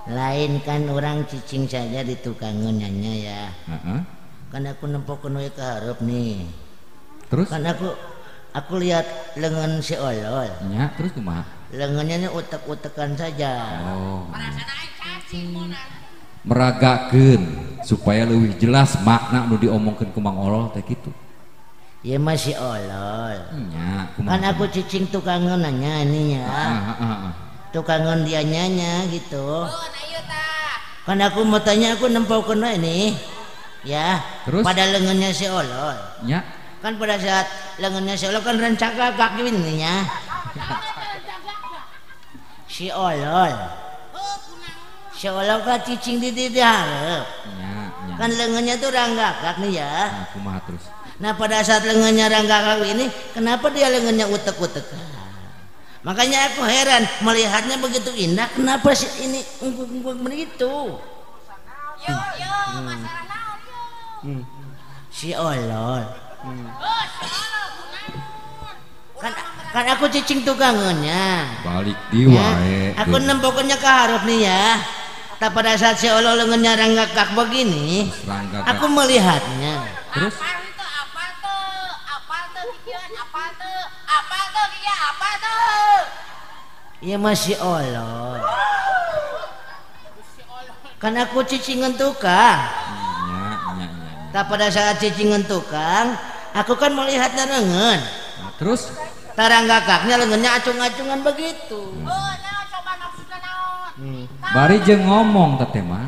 Lain kan orang cicing saja di tukangan nyanyi ya. Kan aku nempokeun we ka hareup nih. Terus? Kan aku lihat lengan si Olol. Nya, terus kumaha? Lengannya ini utek-utekan saja. Oh. Meragakeun supaya lebih jelas makna nu diomongkeun ku Mang Olol teh kitu. Ya masih Olol. Nya, kumaha? Kan aku cicing tukangan nanya ini ya. Tukangan dia nyanyi gitu. Kan aku mau tanya, aku nempokeun ini ya. Terus? Pada lengannya si Olol. Nya. Kan pada saat lengannya si Olol kan rencak gagak gini ya. Si Olol. Si Olol kan cicing di hareup. Nya, nya. Kan lengannya tuh ranggagak nih ya. Nah, kumaha terus? Nah pada saat lengannya ranggagak ini, kenapa dia lengannya utek-utek? Makanya aku heran melihatnya begitu indah, kenapa sih ini ungkuk-ungkuk begitu? Yo yo, masalah naon yo? Si Olol. Kan aku cicing tukangannya. Balik di wae. Aku nempokeunnya ke hareup nih ya. Tapi pada saat si Olol lengannya ranggagak begini, aku melihatnya. Terus? Ya masih Olol. Kan aku cicingan tukang. Tak pada saat cicingan tukang, aku kan melihatnya lengan. Nah, terus? Taranggakaknya lengannya acung-acungan begitu. Bari jeung ngomong teh mah.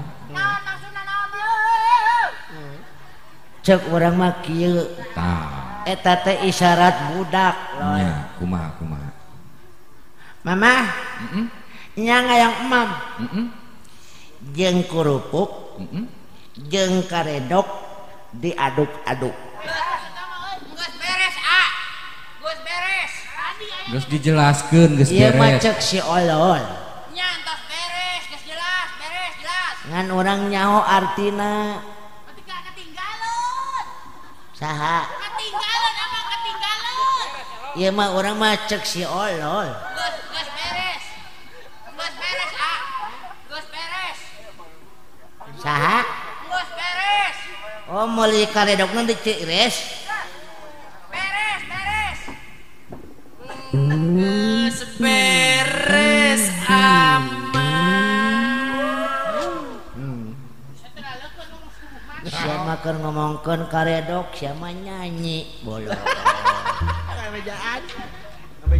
Cek urang mah kieu. Tah. Eta teh isyarat budak. Nya, kumaha kumaha. Mama, nya ngayang emam, jeung kerupuk, jeung karedok diaduk-aduk. Geus beres, ah. Geus beres. Geus dijelaskeun geus beres. Ieu mah cek si Olol. Nya entos beres, geus jelas, beres jelas. Ngan urang nyaho artina. Ketika ketinggalan. Saha? Ketinggalan apa ketinggalan? Ieu mah urang mah cek si Olol. Saha? Geus beres. Oh, meuli karedokna diceres. Beres, beres. Geus beres aman. Sia mah keur ngomongkeun karedok, sia mah nyanyi bolo.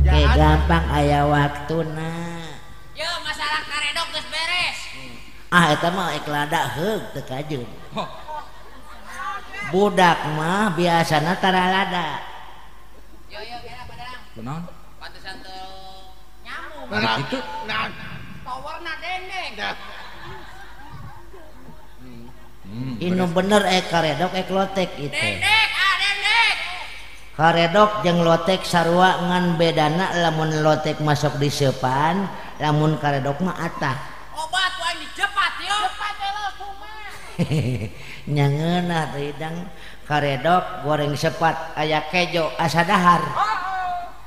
Kayak gampang aya waktuna. Yo, masalah karedok geus beres. Ah eta mah ek lada heug teu kajeun. Budak mah biasana tara lada. Yo yo kira padarang. Kunaon? Pantesan teu nyamuk. Nah kitu. Powerna dendeng. Inu bener ek karedok ek lotek itu. Dendek ah dendek. Karedok jeung lotek sarua ngan bedana lamun lotek masuk di seupan, lamun karedok mah atah. Obat wae dijepat yo. Jepat we kumaha. Nyangeunah teh hidang karedok goreng sepat aya kejo asa dahar.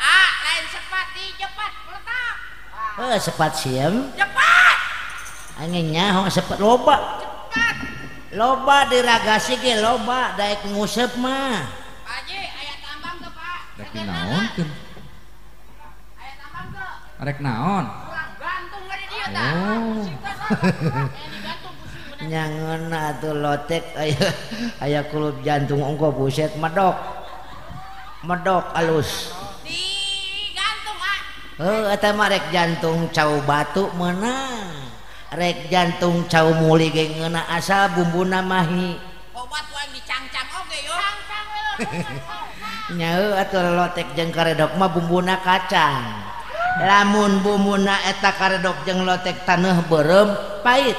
Ah, lain sepat dijepat meletak. Heuh sepat sieum. Jepat. Angin nyaho sepat loba. Cepat. Loba diragasi ge loba daek nguseup mah. Pak Haji, aya tambang teu, Pak? Rek naonkeun? Aya tambang teu? Rek naon? Oh. Nyangeuna atuh lotek aya aya kulub jantung ongko buset medok. Medok alus. Digantung ah. Heuh eta mah rek jantung cau batu meunang. Rek jantung cau muli ge ngeunah asal bumbuna mahi. Obat wae dicangcang oge yo. Cangcang we lo. Nya heuh atuh lotek jeung karedok mah bumbuna kacang. Lamun bumbuna eta karedok jeung lotek taneuh beureum pahit.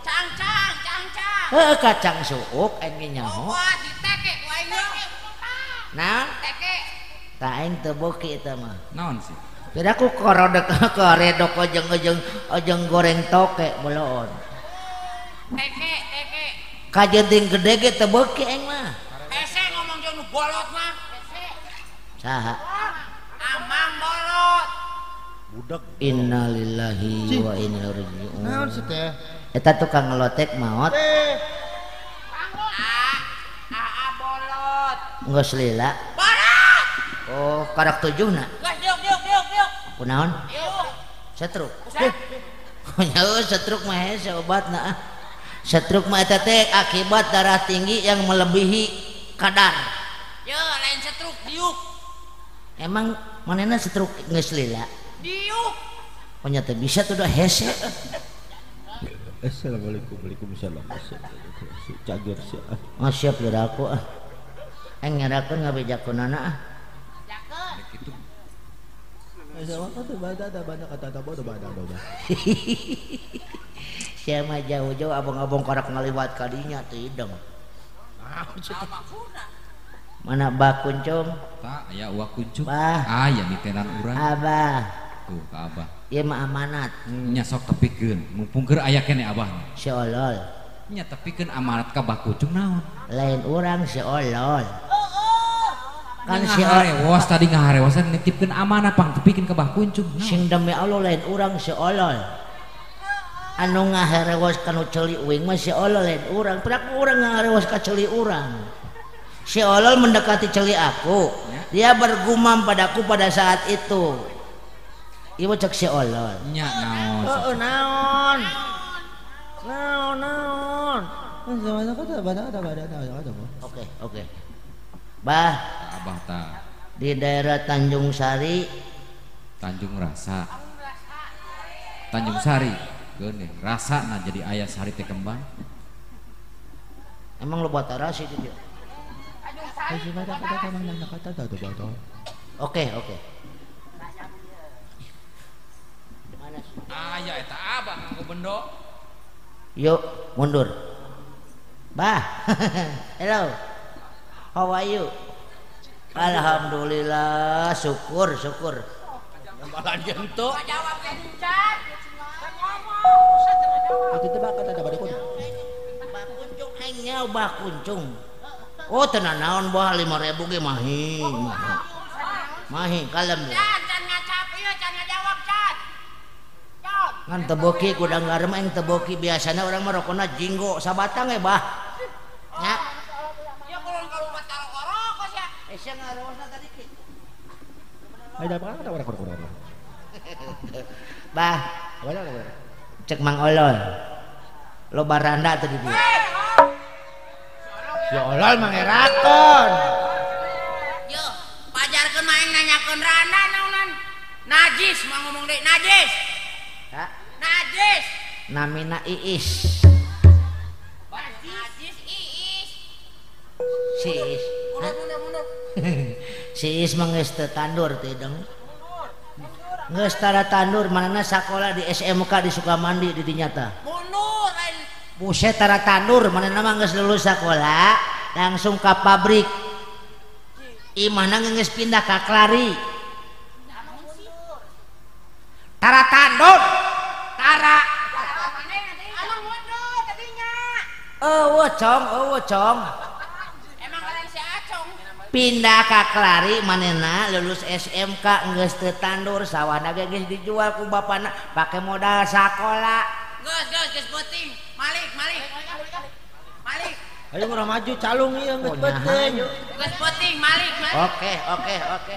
Cangcang, cangcang. Heuh kacang suuk aing ge nyaho. Obat diteke ku aing yo. Naon? Teke. Tah aing teu beuki eta mah. Naon sih? Beda ku karedok karedok ojeng goreng toke boloon. Teke, teke. Kajeding gede ge teu beuki aing mah. Hese ngomong jeung nu bolot mah. Hese. Saha? Amang bolot. Budak. Innalillahi wa inna ilaihi raji'un. Naon sih teh? Eta tukang ngelotek maot. Aa bolot. Geus lila. Bolot. Oh, karak tujuhna. Geus diuk diuk diuk diuk. Kunaon? Diuk. Setruk. Nya setruk mah hese obatna. Setruk mah eta teh akibat darah tinggi yang melebihi kadar. Ye, lain setruk diuk. Emang manehna setruk geus lila? Diuk. Oh nya teh bisa tuh dah hese. Assalamualaikum waalaikumsalam. Cager sia. Oh siap geura aku ah. Aing ngerakeun ngabejakeunana ah. Kitu. Sia mah jauh-jauh abang-abang karak ngaliwat ka dinya teh hidung. Mana Bah Kuncung? Tah aya Uwa Kuncung. Bah. Aya mitenan urang. Abah. Tuh ka Abah. Ieu mah amanat. Nya sok tepikeun, mumpung keur aya keneh Abah. Si olol. Nya tepikeun amanat ka Bah Kuncung naon? Lain urang si olol. Kan si ngaharewos tadi ngaharewosan nitipkeun amanah pang tepikeun ka Bah Kuncung. Sing demi Allah lain urang si olol. Anu ngaharewos kanu ceuli uing mah si olol lain urang. Prak urang ngaharewos ka ceuli urang. Si olol mendekati celi aku. Dia bergumam padaku pada saat itu. Ieu cek si olol. Nya naon? Heeh naon? Naon naon? Oke, oke. Bah, Abah ta. Di daerah Tanjung Sari, Tanjung Rasa. Tanjung Sari, geuning rasana jadi aya sari teh kembang. Emang lo buat tarasi itu dia. Oke, oke. Mana sih? Aya eta Abah nganggo bendo. Yuk, mundur. Bah. Hello. How are you? Alhamdulillah, syukur, syukur. Malah jentuk. Jawab kencan. Bah Kuncung aing nyaho Bah Kuncung. Oh tenan naon bah 5.000 ge mahi. Mahi kalem. Can, can ngacap ieu, can ngajawab can. Ngan teboki gudang garam aing teboki biasana urang mah rokona jinggo sabatang bah. Nya. Ya kulon kalumat karoko sia. Eh sia ngarosna tadi ki. Bah. Cek Mang Olol. Loba randa tadi dia. Si olol mangerakeun. Yo, pajarkeun mah aing nanyakeun randa naonan. Najis mah ngomong deui najis. Ha? Najis. Namina Iis. Najis Iis. Si Iis. Mundur mundur. Si Iis mah geus teu tandur teh deng. Geus tara tandur manehna sakola di SMK di Sukamandi di dinya tah. Mundur lain. Buset tara tandur manehna mah geus lulus sakola langsung ka pabrik. Imahna geus pindah ka Klari. Tara tandur. Tara. Anu mundur tadinya. Eueuh cong, eueuh cong. Emang lain si Acong. Pindah ka Klari manehna lulus SMK geus teu tandur sawahna ge geus dijual ku bapana pake modal sakola. Geus geus geus penting. Malik, malik. Malik. Ayo urang maju calung ieu geus penting. Geus penting malik, malik. Oke, oke, oke.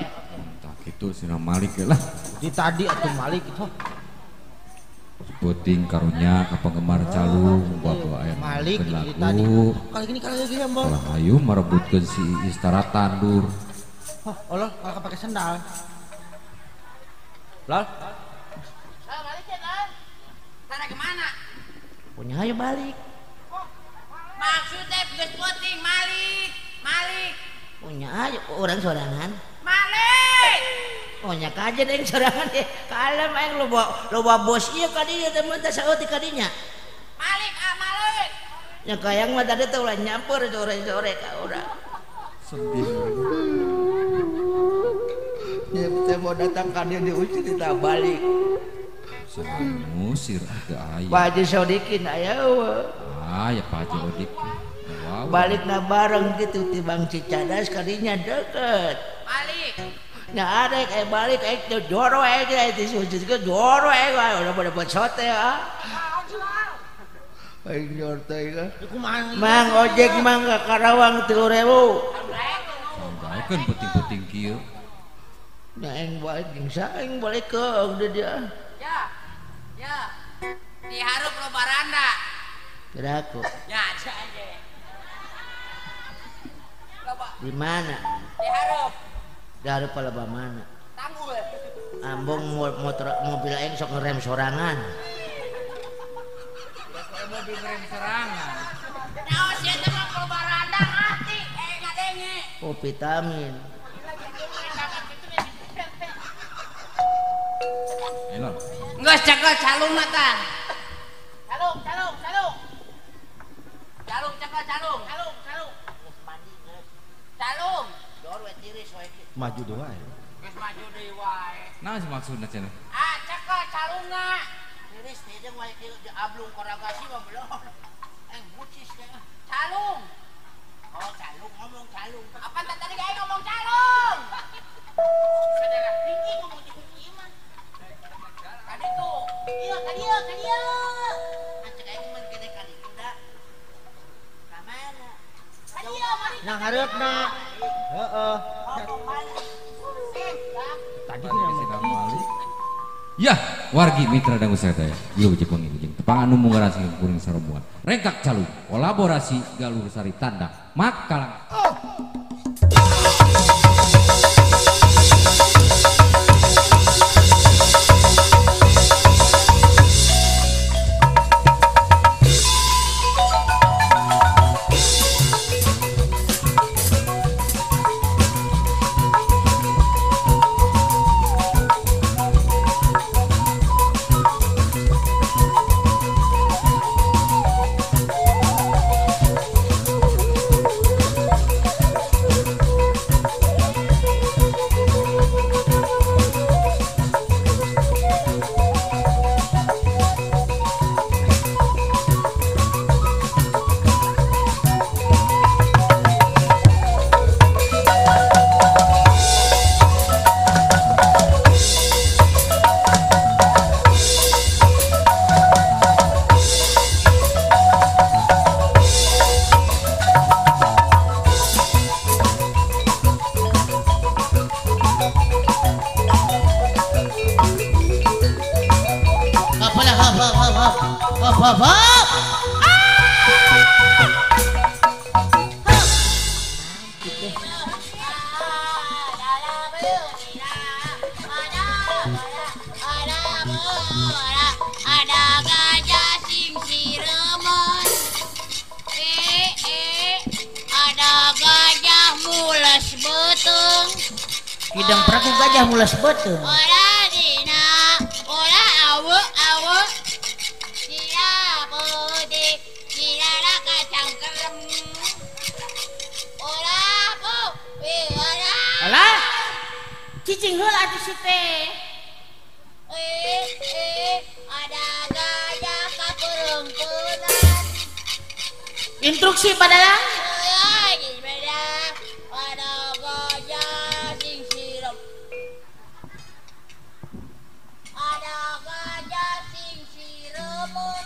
Tah kitu cenah Malik lah. Di tadi atuh Malik itu. Penting karunya ka penggemar calung bapak aya Malik di tadi. Kali gini kali gini ambon. Lah ayo merebutkeun si Iis tara tandur. Oh, olol kalau pakai sendal. Lol. Balik ya kan? Tara kemana? Punya ayo balik. Maksudnya geus penting Malik, Malik. Punya ayo orang sorangan. Malik. Oh nya kajen aing sorangan deh. Kalem aing loba loba bos ieu ka dieu teh mun teh saeutik ka dinya. Malik ah Malik. Nya kayang mah tadi teh ulah nyampur sore-sore ka urang. Sedih. Ya teh mau datang ka dieu diusir ditah balik. Ngusir ke aya. Pak Haji Sodikin aya eueuh. Ah ya Pak Haji Odikin. Wow. Balikna bareng gitu tibang Cicadas kadinya deket. Balik. Nah ada kayak balik kayak joro aja di sujud ke joro aja udah pada buat sote ah. Aing nyorte ka. Mang ojek mang ke Karawang 3.000. Sampaikan penting-penting kieu. Nah aing balik jeung saing balik ke udah dia. Ya. Ya. Dihareup lo baranda. Tidak aku. Ya aja aja. Di mana? Dihareup. Dihareup palebah mana? Tanggul. Ambung motor mobil aing sok ngerem sorangan. Mobil ngerem sorangan. Naon sia teh mah kalau baranda ngarti ngadenge. Oh vitamin. Elon. Geus cekel calungna tah. Calung, calung, calung. Calung cekel calung. Calung, calung. Geus mandi geus. Calung. Dor we tiris we. Maju deui wae. Geus maju deui wae. Naon sih maksudna cenah? Ah, cekel calungna. Tiris teh jeung wae kieu ablung koragasi mah belum. Bucis teh. Calung. Oh, calung ngomong calung. Apa tadi gae ngomong calung? Saudara tinggi ngomong di kunci mah. Tadi tuh. Iya, ka dieu, ka dieu. Acek aing mah gede ka dieu da. Ka mana? Ka dieu mari. Nah hareupna. Heeh. Tadi mali. Ya, wargi mitra dangu sadaya. Ieu jeung wengi jeung tepang anu munggaran sing kuring sarombongan. Rengkak Calung, kolaborasi Galur Sari Tandang, Makalang. Oh. Ada gajah sing siremen. Ada gajah mules beuteung. Kidang praku gajah mules beuteung. Ora dina, ora awe awe. Dina putih, dina kacang kerem. Ora bu, ora. Ora. Cicing heula atuh si teh. Ada gajah kaperempunan. Instruksi padalah. Ada gajah sing sirem. Ada gajah sing siremen.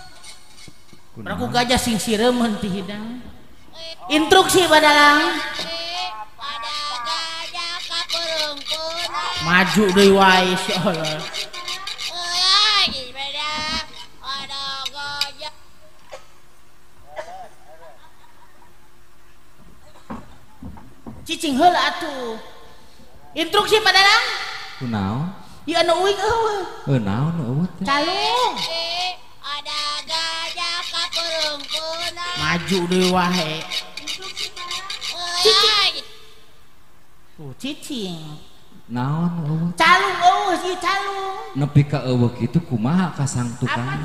Praku gajah sing siremen ti hidang. Instruksi padalah. Ada gajah kaperempunan. Maju deui wae si Allah. Cicing heula atuh. Instruksi padalang. Kunaon? Ieu anu uing eueuh. Heuh naon nu eueuh teh? Calung. Ada gajah kaperempunan. Maju deui wae. Cicing. Tuh cicing. Naon eueuh? Calung eueuh si calung. Nepi ka eueuh kitu kumaha kasangtukan?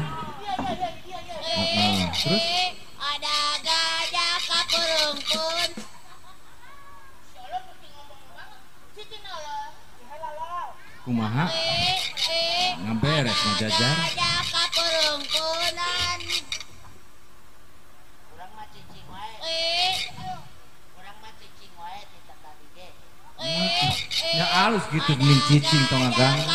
Heeh. Terus ada gajah kaperempunan. Kumaha ngaberes ngajajar. Urang mah cicing wae. Urang mah cicing wae ti tadi ge. Ya alus gitu min cicing tong ngaganggu.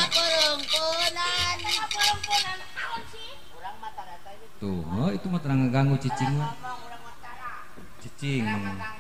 Tuh, oh, itu mah terang ngeganggu cicing mah. Cicing mah.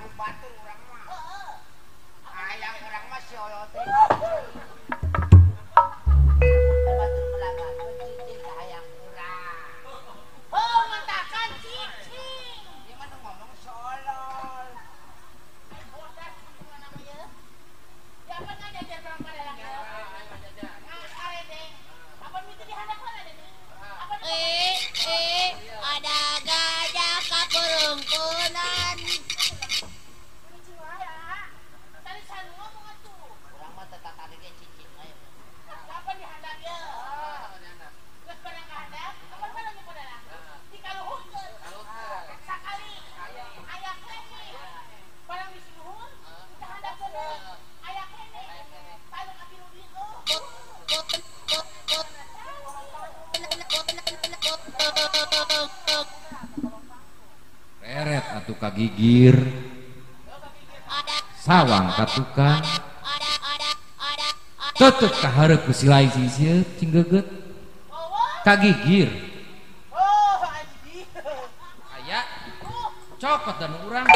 Reret atuh kagigir sawang ka tukang tutup ka hareup ku si lain sing sieut cing geugeut kagigir aya cokot dan urang.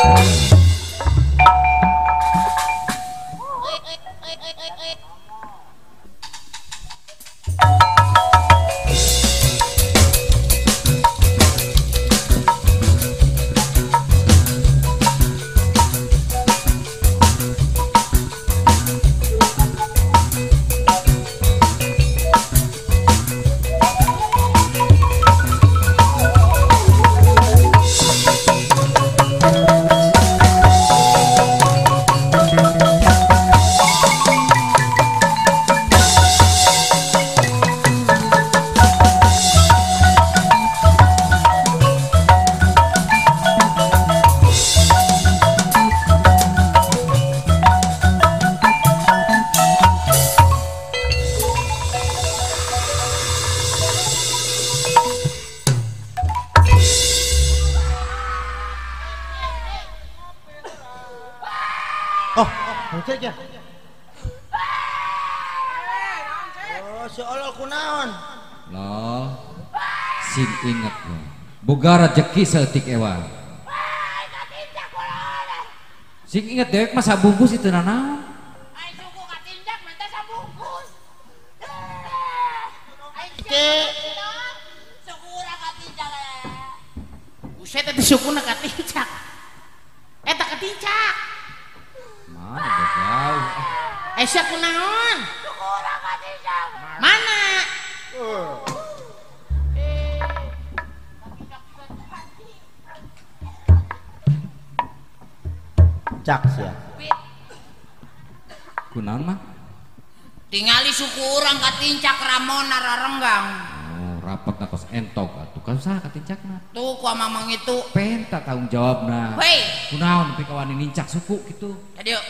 Oh, cek ya. Oh, si olol kunaon? Loh, sing inget lo. Boga rejeki saeutik ewa. Sing inget dewek mah sabungkus itu nanaon. Ai suku katinjak menta sabungkus. Suku urang katinjak. Buset eta sukuna katinjak. Eta katinjak. Mana udah jauh. Sia kunaon? Mana? Cak sia. Kunaon mah? Tingali suku urang katincak Ramona rarenggang. Oh, rapatna kos entok atuh kan saha katincakna. Tuh ku amang itu. Penta tanggung jawabna. Hei, kunaon nepi ka wani nincak suku kitu. Tadi yuk.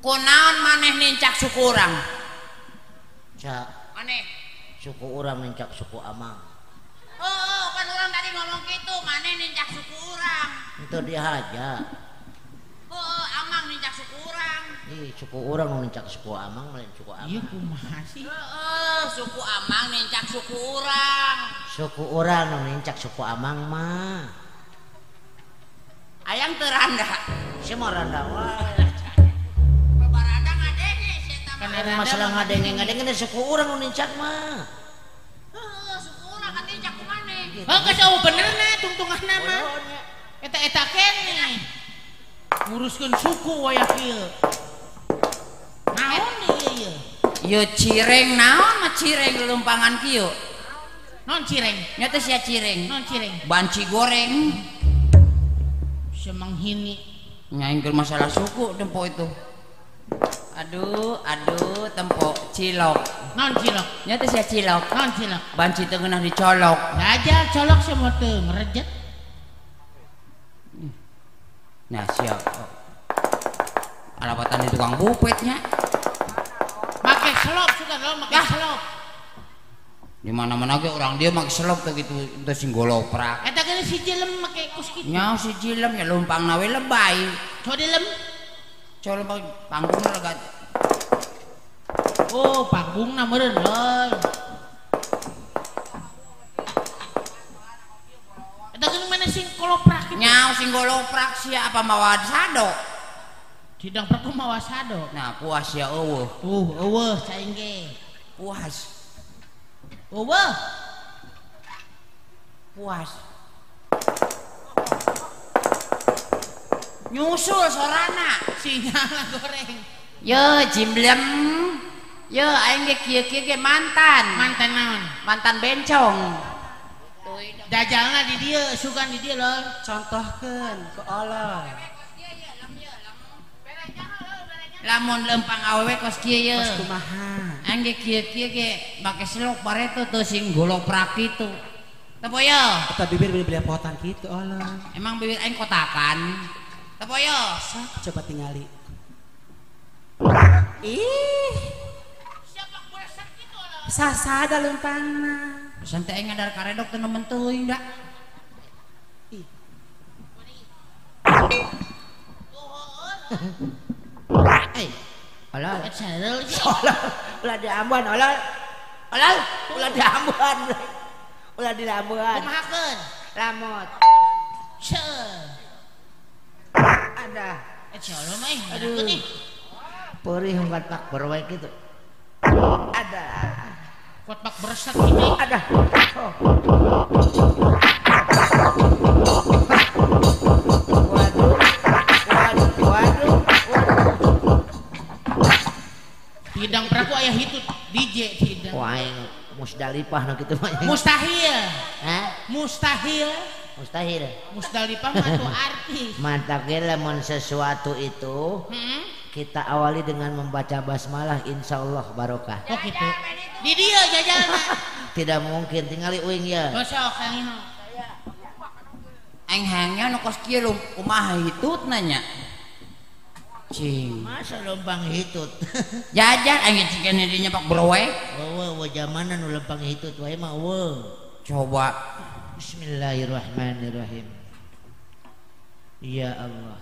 Kunaon maneh nincak suku urang? Cak. Maneh. Suku urang nincak suku amang. Oh, kan urang tadi ngomong gitu, maneh nincak suku urang. Itu dihaja. Oh, amang nincak suku urang. Ih, suku urang nu nincak suku amang lain suku amang. Iya kumaha sih? Heeh, suku amang nincak suku urang. Suku urang nu nincak suku amang mah. Ayang teu randa. Si mah randa wae. Babaranda ngadenge si eta mah. Masalah ngadenge-ngadenge suku urang nu nincak mah. Heeh, suku urang katincak ku maneh. Heuh, geus eueuh benerna tungtunganna mah. Eta-eta keneh. Nguruskeun suku wayah kieu. Naon ieu ieu? Ieu cireng naon mah cireng lelumpangan kieu? Non cireng. Nya teh sia cireng. Non cireng. Banci goreng. Semanghini. Nyaingkeun masalah suku tempo itu. Aduh, aduh tempo cilok. Non cilok. Nya teh sia cilok. Non cilok. Banci teu ngeunah dicolok. Ngajar colok sia mah teu ngerejet. Nah siap. Alapatan di tukang bupetnya. Make selop suka lo make selop. Di mana-mana ge orang dia make selop tuh gitu itu sing goloprak. Eta geus si jilem make kus kitu. Nya si jilem nya lumpangna we lebay. Codilem. Coba lempang panggungna lega. Oh, panggungna meureun lol. Eta geus mana sing koloprak kitu? Nyaho sing goloprak sia apa mawa sado? Sidang praku mawa sado. Nah, puas ya eueuh. Eueuh saing ge. Puas. Eueuh. Puas. Nyusul sorana sinyal goreng. Ye jimblem. Ye aing ge kieu-kieu ge mantan. Mantan naon? Mantan bencong. Dajalna di dieu, sugan di dieu lol. Contohkeun ku Allah. Lamun lempang awewe kos kieu ye. Kos kumaha? Aing ge kieu-kieu ge make selok bareto teu sing goloprak kitu. Teu poyo. Eta bibir belepotan kitu Allah. Emang bibir aing kotakan. Teu poyo. Sok coba tingali. Ih. Siapa beresek kitu Allah. Sasada lempangna. Santai aing ngadar karedok teu nemen teuing da. Ih. Eh, olol. Olol, ulah diambuan olol. Olol, ulah diambuan. Ulah diambuan. Kumahakeun? Lamot. Seuh. Ada. Olol mah aduh. Perih ungkat pak berwek gitu. Ada. Kuat pak beresek ini. Ada. Oh. Waduh. Waduh, waduh, waduh. Hidang praku aya hitut DJ hidang. Wah, aing Musdalifah nu kitu mah. Mustahil. Hah? Mustahil. Mustahil. Musdalifah mah tuh artis. Mantap ge lamun sesuatu itu kita awali dengan membaca basmalah, insyaallah barokah. Oh gitu. Di dieu jajalna. Tidak mungkin tingali uing ya. Sok kang ieu. Aing hayangnya nu kos kieu kumaha hitutna nya. Cing. Masa lempang hitut. Jajan aing cing kene dinya pak browe. Eueuh eueuh zamanan nu lempang hitut wae mah eueuh. Coba. Bismillahirrahmanirrahim. Ya Allah.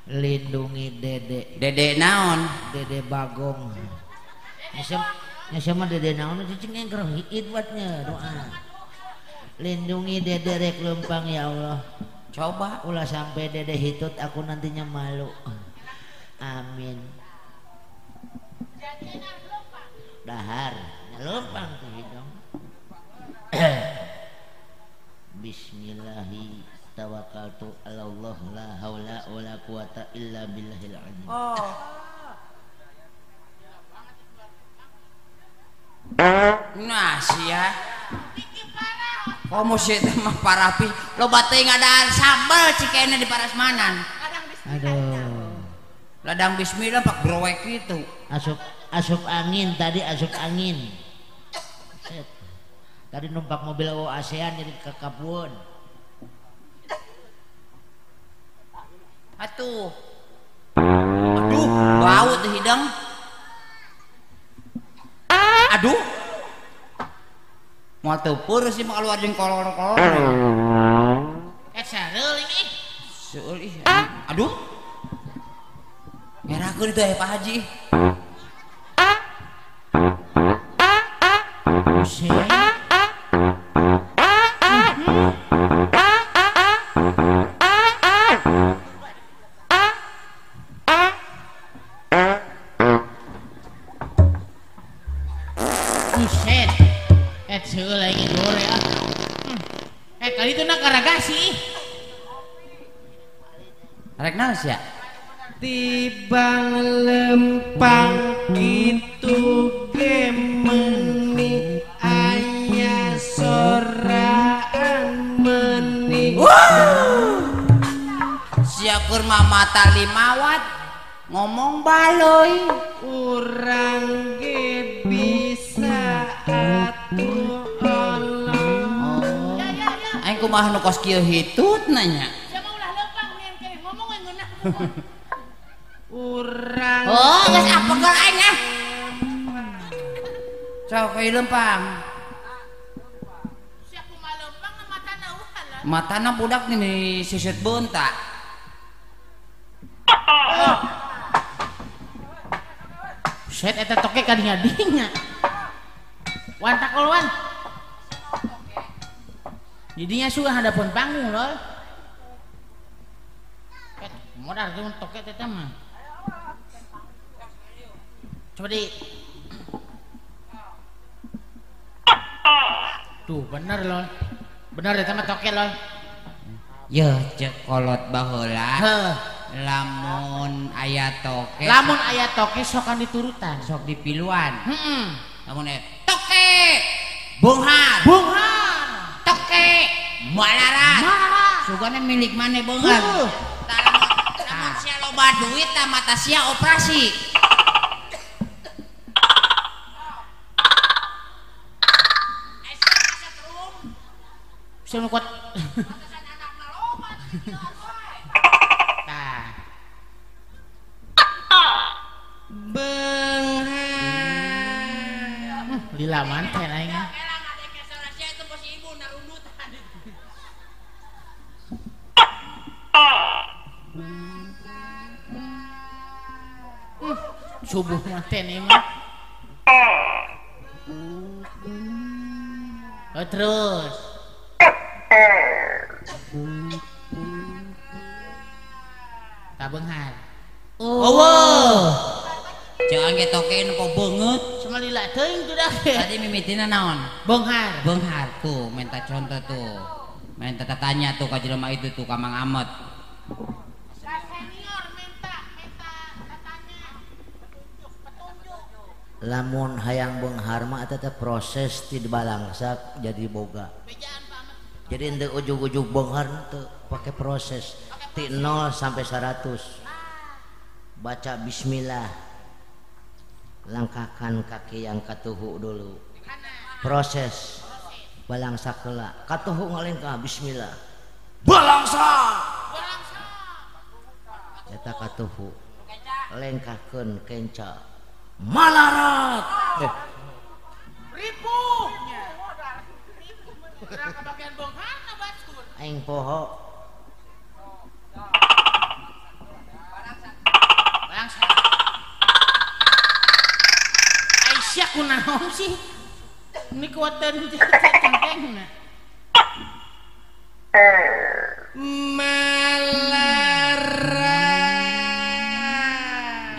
Lindungi Dede. Dede naon? Dede Bagong. Nya mah Dede naon cicing engker idwatnya doa. Lindungi Dede rek lempang ya Allah. Coba ulah sampai Dede hitut aku nantinya malu. Amin. Dahar lempang tuh hidung. Bismillahi tawakkaltu ala Allah la haula wala quwata illa billahil azim. Oh. Nah sia. Komo sih teh mah parapi loba teuing ngadaan sambel cikene di parasmanan. Aduh. Ladang bismillah pak browek kitu. Asup asup angin tadi, asup angin. Set. Tadi numpak mobil O ASEAN jadi ke Kapuan. Atuh. Aduh, bau tuh hidung. Aduh. Mau tepur sih mah keluar jeung kolor-kolor. Sareul ih. Seueul ih. Aduh. Ngerakeun itu Pak Haji. Buset. Buset. Seueul lagi gore ah. Kali itu nak karagasi. Rek naon sia? Tibang lempang kitu ge meni aya soraan meni. Sia keur mata limawat ngomong baloi. Urang ge bisa atuh Allah. Aing kumaha nu kos kieu hitutna nya. Sia mah ulah lempang nih kene ngomong we ngeunah. Urang. Oh, geus apegel aing ah. Sok we lempang. Sia kumaha lempang matana ulah. Matana budak nih seuseut beunta. Set eta toke kadinya-dinya. Wan takol wan. Jadinya suka hadapun panggung loh. Modar tuh toke teh mah. Coba di. Tuh bener loh. Bener eta mah toke loh. Yeuh cek kolot baheula. Lamun aya toke. Lamun aya toke sokan diturutan. Sok dipiluan. Heeh. Lamun aya toke beunghar. Beunghar. Toke malarat. Malarat. Sugane milik maneh beunghar. Lamun sia loba duit tah mata sia operasi. Sia nu kuat. Tah. Beunghar. Lila manten aing. Subuh manten ieu mah. Oh, terus. Tah beunghar. Oh. Jangan ge toke nu beungeut. Cuma lila teuing tuh dah. Tadi mimitina naon? Beunghar. Beunghar tuh minta contoh tuh. Minta tanya tuh ka jelema itu tuh ka Mang Amet. Senior minta tatanya petunjuk. Lamun hayang beunghar mah eta teh proses ti balangsak jadi boga. Jadi henteu ujug-ujug beunghar teu pake proses ti 0 sampai 100. Baca bismillah. Langkahkan kaki yang katuhu dulu. Proses balangsak heula. Katuhu ngalengkah bismillah. Balangsak. Eta katuhu. Lengkahkeun kenca. Malarat. Ripuh. Gerak ke bagian beungharna batur. Aing poho. Balangsak. Aisyah kunaon sih? Ini kuatan cengkengna. Malarat.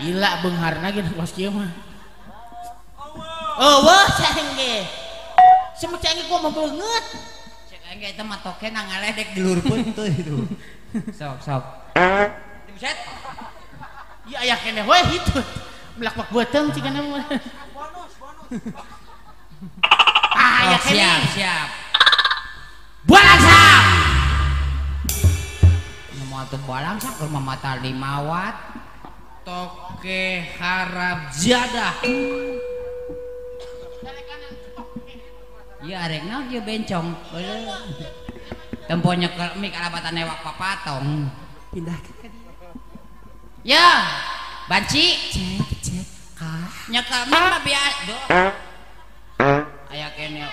Gila beungharna ge kos kieu mah. Eueuh ceng ge. Semua ceng ge kumaha beungeut. Cek aing ge eta mah toke na ngaledek di luhur peunteuh itu. Sok sok. Buset. Ieu aya keneh we hitut. Melak-melak beuteung cigana mah. Bonus, bonus. Ah, aya keneh. Siap, siap. Balangsak. Nu moal teu balangsak keur mah mata 5 watt. Toke harap jadah. Ieu arek naon ieu bencong. Tempo nyekel mik alabatan newak papatong. Pindah ke dia. Ya, banci. Cek cek kah. Nyekel mik mah biasa. Aya kene.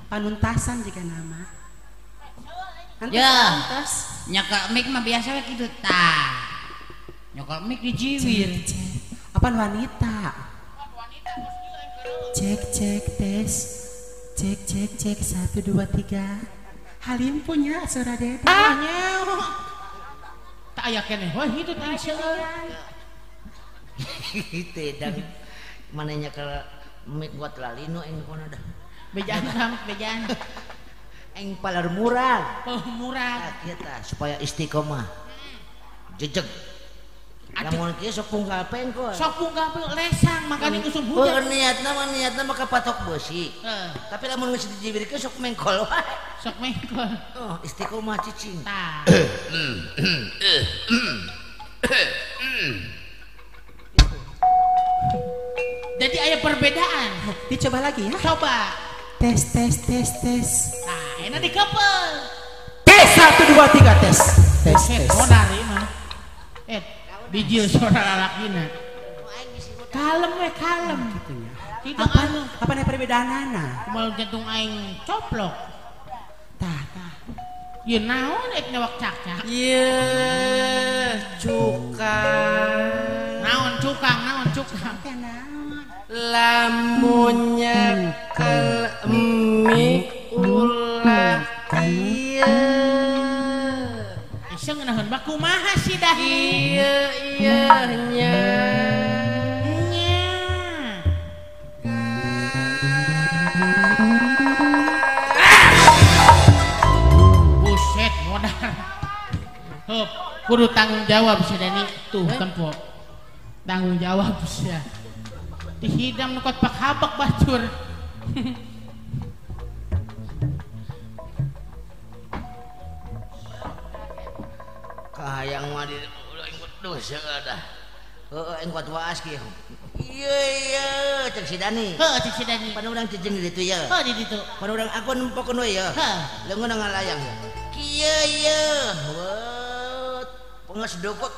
Panuntasan jika nama. Ya. Nyekel mik mah biasa we kitu tah. Nyekel mik dijiwir. Apaan wanita? Cek cek tes. Cek cek cek 1 2 3. Halim punya suara dede. Ah nyewa. Tak aya keneh we hitut aing seueur. Teu dang maneh nyekel mik buat lalino aing kono dah. Bejaan rambut bejaan. Aing palar murah. Oh murah. Tah kieu tah supaya istiqomah. Jejeg. Lamun kieu sok punggal pengkol. Sok punggal pengkol lesang makane usum hujan. Heuh niatna mah kapatok beusi. Tapi lamun geus dijibirkeun sok mengkol wae. Sok mengkol. Oh, istiqomah cicing. Tah. Jadi ada perbedaan. Dicoba lagi ya. Coba. Tes tes tes tes. Nah, enak dikepel. Tes 1 2 3 tes. Tes tes. Modar ieu mah. Bijil suara lalakina. Kalem we kalem gitu nya. Apa apa nih perbedaanana? Kumaha jantung aing coplok. Tah tah. Ieu naon ek nyawak cakcak? Ieu cukang. Naon cukang, naon cukang? Lamun nyekel mie ulah ieu. Iseng ngeunaheun bae kumaha si Dani? Ieu ieu nya. Nya. Buset modar. Hup, kudu tanggung jawab si Dani tuh tempo. Tanggung jawab sia. Dihidang nu kot pakhabak bacur. Kahayang mah di ulah ingkut dosa dah. Heeh ingkut waas kieu. Ieu ieu cek si Dani. Heuh cek si Dani. Pan urang cicing di ditu ye. Heuh di ditu. Pan urang aku nempokeun we ye. Heuh. Leungeun ngalayang ye. Kieu ieu. Weuh. Penges dokot.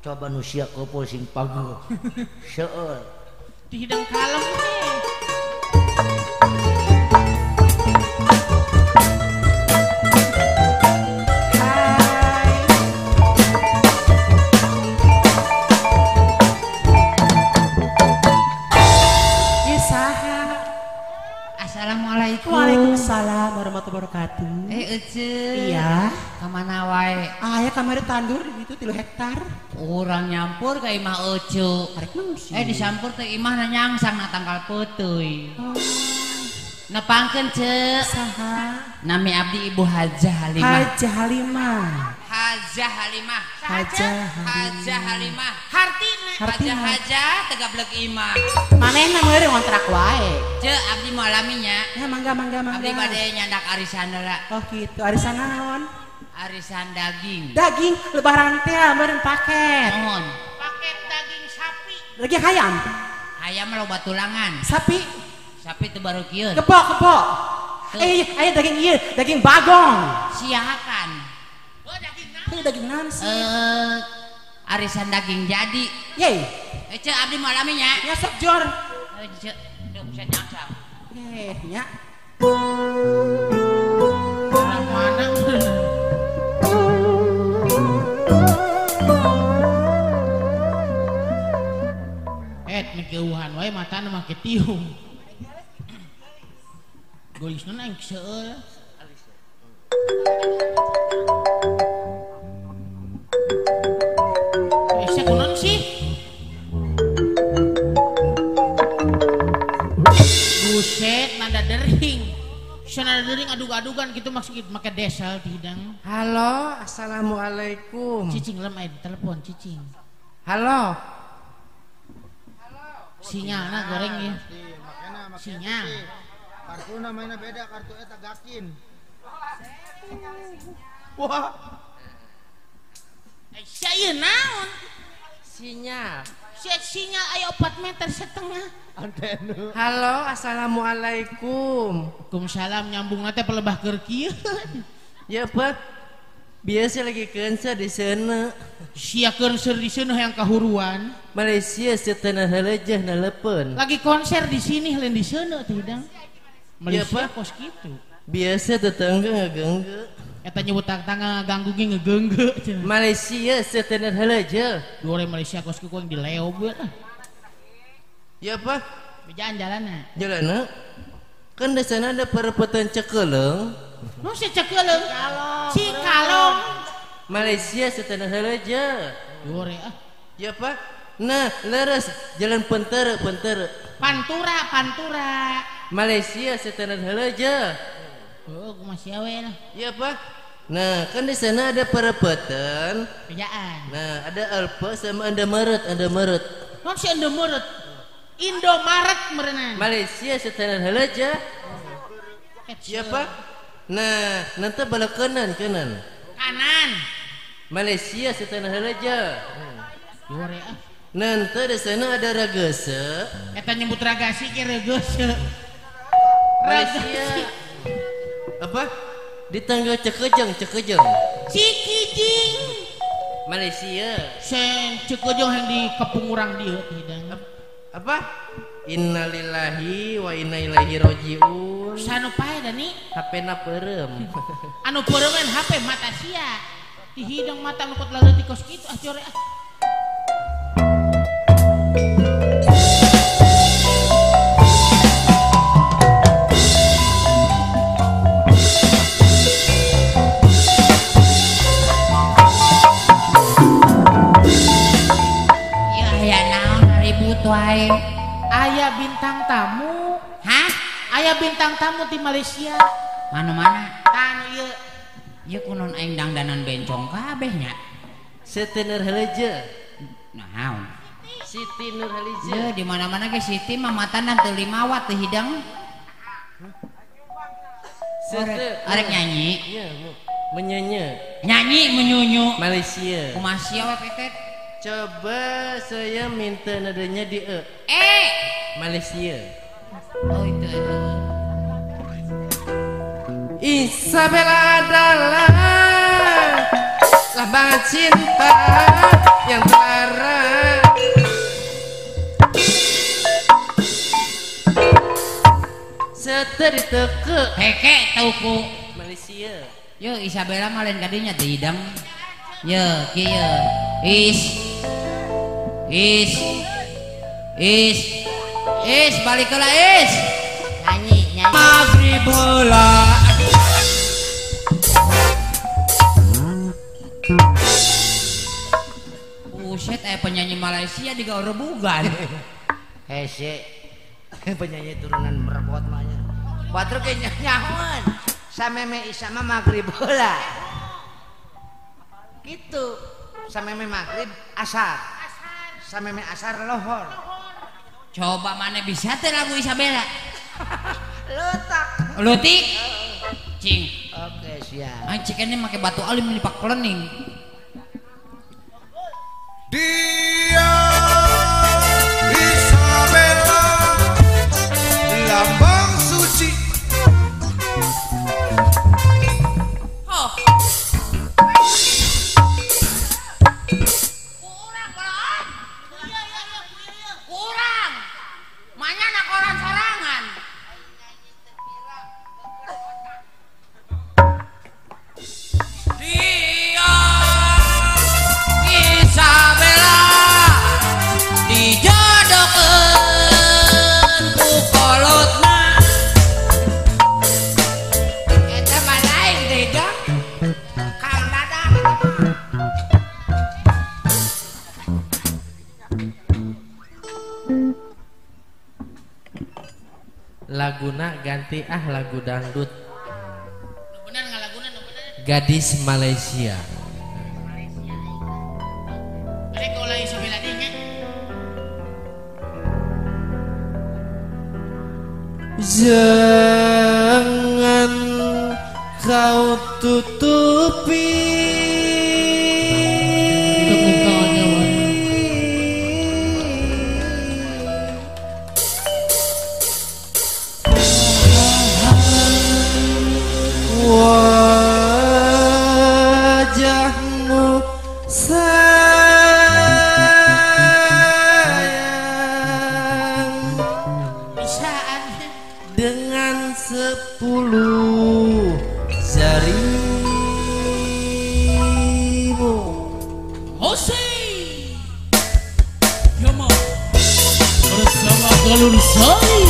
Coba nu sia keupeul sing pageuh. Seueur. Dihidang kalem nih. Ieu saha? Assalamualaikum. Waalaikumsalam warahmatullahi wabarakatuh. Ece. Iya. Kamana wae? Aya kamari tandur di ditu 3 hektar. Urang nyampur ka imah Ece. Arek naon sih? Disampur teh imahna nyangsang na tanggal peuteui. Oh. Nepangkeun ce. Saha? Nami abdi Ibu Hajah Halimah. Hajah Halimah. Hajah Halimah. Hajah Hajah Halimah. Hartina. Hajah Hajah tegablek imah. Manehna meureun ngontrak wae. Ce abdi moal lami nya. Ya mangga mangga mangga. Abdi bade nyandak arisan heula. Oh gitu. Arisan naon? Arisan daging. Daging lebaran teh meureun paket. Mohon. Paket daging sapi. Lagi hayam. Hayam loba tulangan. Sapi. Sapi teu baru kieu. Kebo kebo. Aya daging ieu, daging bagong. Siahakan. Oh daging naon? Daging naon sih? Arisan daging jadi. Yey. Ce abdi moal lami nya. Nya sok jor. Ce, duh buset nyangsang. Nya. Orang mana? Mikeuhan wae matana make tiung. Golisna aing seueur. Sia kunaon sih? Buset nada dering. Sia nada dering adug-adugan gitu maksud make desel ti hidang. Halo, assalamualaikum. Cicing lem aya telepon cicing. Halo. Sinyalna goreng ya. Sinyal. Kartu namanya beda, kartu eta gakin. Wah. Sia ieu naon? Sinyal. Sia sinyal aya 4,5 meter. Antena. Halo, assalamualaikum. Waalaikumsalam nyambungna teh pelebah keur kieu. Ya, Pak. Biasa lagi konser di sana. Sia konser di sana yang kahuruan. Malaysia setanah halajah nalepen. Lagi konser di sini lain di sana teh hidang. Malaysia ya, kos gitu. Biasa tetangga ngeganggu. Eta nyebut tetangga ngaganggu ge ngeganggu. Malaysia setanah halajah. Dua orang Malaysia kos ku yang di Leo lah. Ya Pak. Bejaan jalanna. Jalanna. Kan di sana ada perempatan Cekeleung. Nu si Cekeleung. Cikalong. Malaysia setanah haleja. Dore ah. Ya Pak. Nah, leres jalan Pentera, Pentera. Pantura, Pantura. Malaysia setanah haleja. Oh, kumaha we lah. Ya Pak. Nah, kan di sana ada perempatan. Bejaan. Nah, ada Alfa sama Indomaret, Indomaret. Non si Indomaret. Indomaret merenang. Malaysia setanah haleja. Ya Pak. Nah, nanti belok kanan, kanan. Kanan. Malaysia setanah haleja. Dore ah. Nanti di sana ada ragese. Eta nyebut ragasi ke regese. Malaysia. Apa? Di tangga Cekejeng, Cekejeng. Cikijing. Malaysia. Sen Cekejeng yang di kepung urang dieu hidang. Apa? Innalillahi wa inna ilaihi rajiun. Sanu pae Dani. HP-na peureum. Anu peureum HP mata sia. Di hidung mata nu kot laleutik kos kitu ah jore ah. Wae. Aya bintang tamu. Hah? Aya bintang tamu di Malaysia. Mana-mana? Tanu ieu. Ieu kunon aing dangdanan bencong kabeh nya. Siti Nurhaliza. Naon? Siti Nurhaliza. Ieu di mana-mana ge Siti mah matana teu 5 watt teu hidang. Arek nyanyi. Iya, menyanyi. Nyanyi menyunyu. Malaysia. Kumaha sia we petet? Coba saya minta nadanya di E. E. Malaysia. Oh itu itu. Isabella adalah lambang cinta yang terlarang. Seteri teke. Heke tauku. Malaysia. Yo Isabella mah lain kadinya teu hidang. Yo kieu. Is Is Is Is balik heula Is. Nyanyi nyanyi. Maghrib heula. Buset penyanyi Malaysia digawe rebugan. Hese. Penyanyi turunan merebot mah nya. Batur ge nyahoan. Sameme isa mah maghrib heula. Gitu. Sameme maghrib asar. Sameme asar lohor. Coba mana bisa teh lagu Isabella? Letak. Leutik? Cing. Oke, siap. Anjing cikene make batu alim dipak klening. Dia Isabella lambang suci. Oh. Kurang. Manya nak orang sorangan. Dia Isabella dijodohkeun ku kolotna. Eta mah lain deui dong. Kang Dadang eta mah. Laguna ganti ah lagu dangdut. Nu bener ngalaguna nu bener. Gadis Malaysia. Arek ulah Isabella deui nya. Jangan kau tutupi wajahmu sayang bisaan dengan 10 jarimu. Jose Yoma bersama Galur Sari.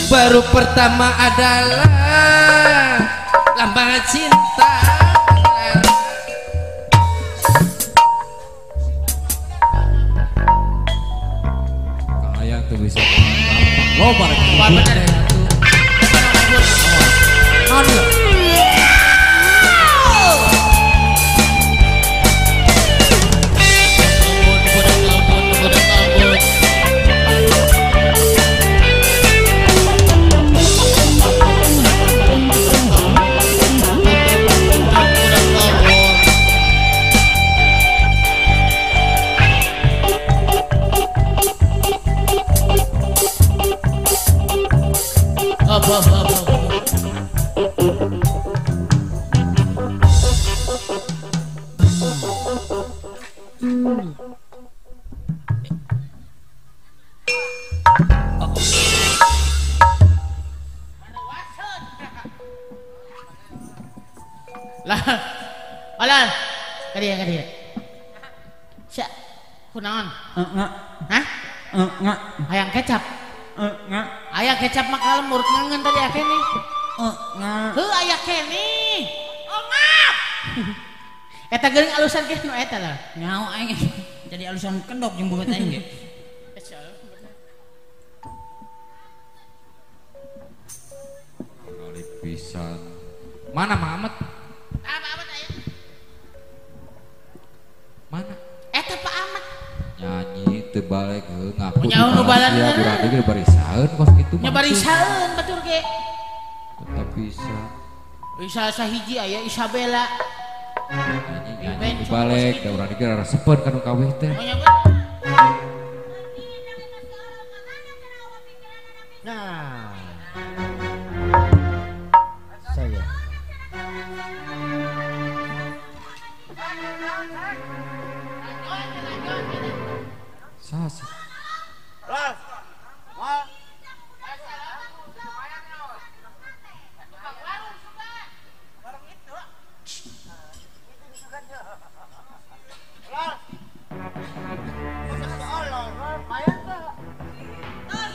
Baru pertama adalah lambang cinta. Kaya tuh bisa lobar. Wah bener. Up, up, up. Ka dieu. Sia kunaon? Hah? Hayang kecap. Aya kecap mah kalem murut ngangen tadi aya keneh. Heuh aya keneh. Ongap. Eta geuring alusan kieu nu eta lah. Nyaho aing jadi alusan kendok jeung beungeut aing ge. Kali pisan. Mana Mamet? Ah, Pak Amat aya. Mana? Eta Pak Amat. Nyanyi teu balik heuh ngaku. Nyaho nu balan urang ge barisaeun kos kitu mah. Nya barisaeun batur ge. Tetep bisa. Isa sahiji aya Isabella. Nyanyi nyanyi balik da urang ge resepeun ka nu kawih teh. Nah. Saya. Sasa.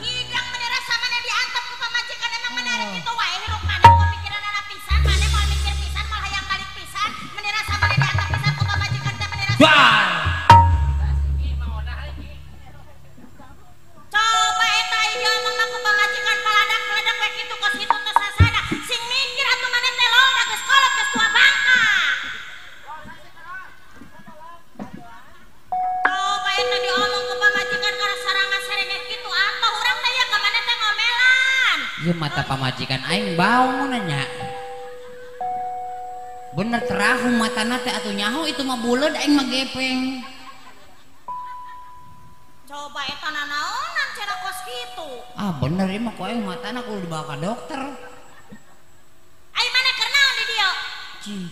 Hidang menera sama diantep ku pamajikan emang menarik itu wae hirup maneh ku pikiranana pisan maneh moal mikir pisan moal hayang balik pisan menera sama diantep pisan ku pamajikan teh menera. Coba eta ieu omong mah ku pamajikan paladak-paladak we kitu kos kitu teh sasada sing mikir atuh maneh teh lolda geus kolot geus tua bangka. Coba eta diomong ku pamajikan kana saranga serengeh kitu atuh urang teh ya ka maneh teh ngomelan. Ieu mata pamajikan aing bau mun nya. Bener terahu matana teh atuh nyaho itu mah buleud aing mah gepeng. Coba eta nanaonan cara kos kitu. Ah bener ieu mah ku aing matana kudu dibawa ka dokter. Ai maneh keur naon di dieu?